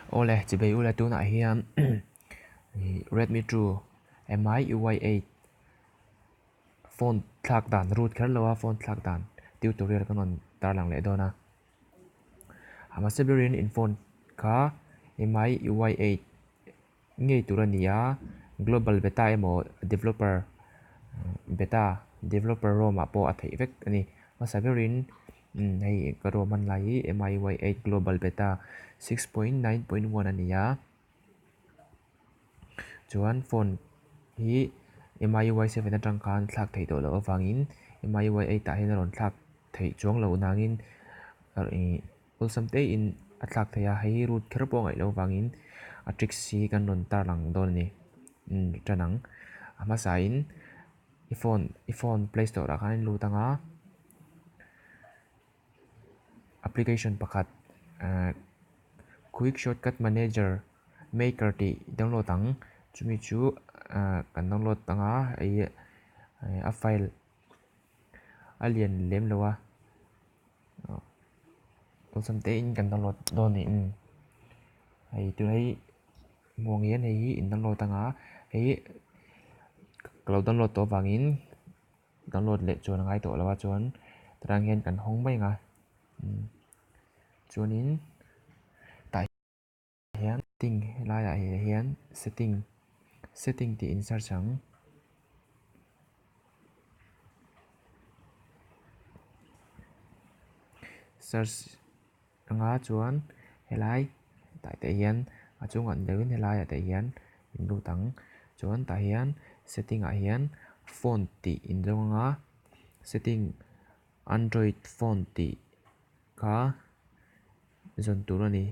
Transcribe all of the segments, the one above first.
Awle chibei ula tunah hian Redmi 2 Mi UI 8 phone thlak dan root kher lo a phone thlak dan tutorial kan rawn tarlang leh dawn a. A hmasa berin in phone kha Mi UI 8 ngei tur a ni a, global beta emaw developer beta developer rom ah pawh a theih vek a ni. Hmasa berin hei ka rom hman lai hi MIUI 8 global beta 6.9.1 a ni a, chuan phone hi MIUI 7 atang khan thlak theih tawh loh avangin MIUI 8 ah hian a rawn thlak theih chuang loh nangin ih. Awlsam tein a thlak thei a, hei hi root kher pawh a ngaih loh avangin a tricks hi kan rawn tar lang dawn a ni. Umm tan ang. A hmasain i phone i phone play store ah khan in lut ang a, application pakhat ahh quick shortcut manager maker tih download ang. Chumi chu ahh kan download ang a, hei a file a lian lem lo a. Awlsam te in kan download dawn niin hei tuna hi hmuh ang hian hei hi in download anga hei ka lo download tawh avangin download leh chuan a ngai tawh lo a chuan tunah hian kan hawng mai ang a chuanin tah hian setting helaiah hian setting setting tih in search ang. Search anga chuan helai tah te hian a chungah ni lovin helaiah te hian in lut ang chuan tah hian setting ah hian phone tih in zawng anga setting android phone tih kha zawn tur a ni.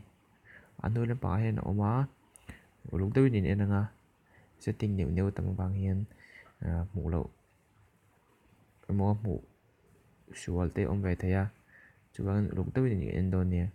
A hnu lampangah hian a awm a uluk deuhin in en ang a setting neuh neuh tam avang hian ah hmuh loh emaw hmuh sual te a awm ve thei a chuan uluk deuhin in en dawn nia.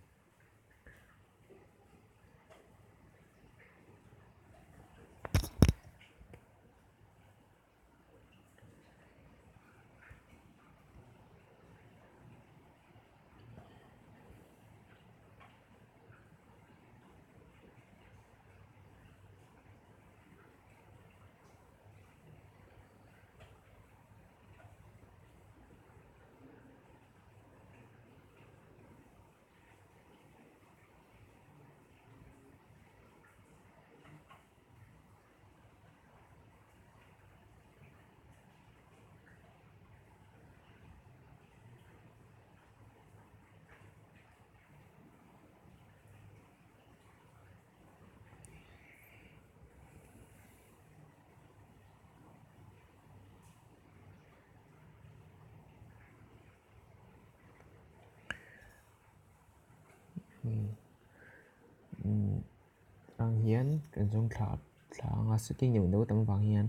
Ang hian kan zawng thla thla anga setting neuh neuh tam avang hian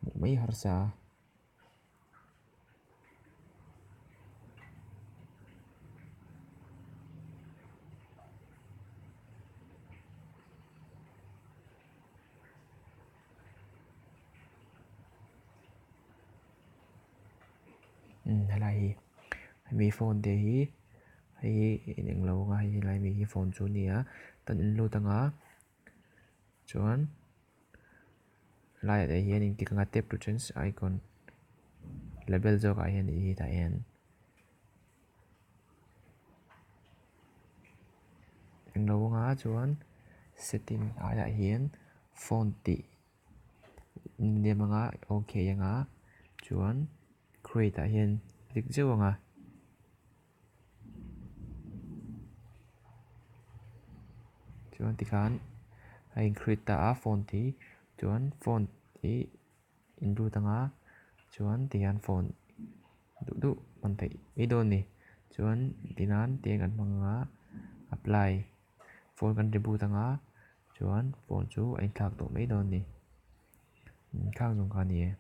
hmuh mai harsa a. Helai hi hemi phone te hi hei hi in englo anga hei helai mi hi phone chu a ni a tan in lut anga chuan helaiah te hian engtik anga tap to change icon label zawk ah hian ih hi tah hian englo anga chuan setting aiah hian phone tih. Nem anga okay anga chuan create ah hian click zeuh anga. Chuan tikhan a in create ta a phone tih chuan phone hi in lut anga chuan tihian phone duh duh hman theih mai dawn a ni chuan ti nan tiang an hmang anga apply phone kan reboot anga. Chuan phone chu a inthlak tawh mai dawn a ni inthlak zawng kha a ni e.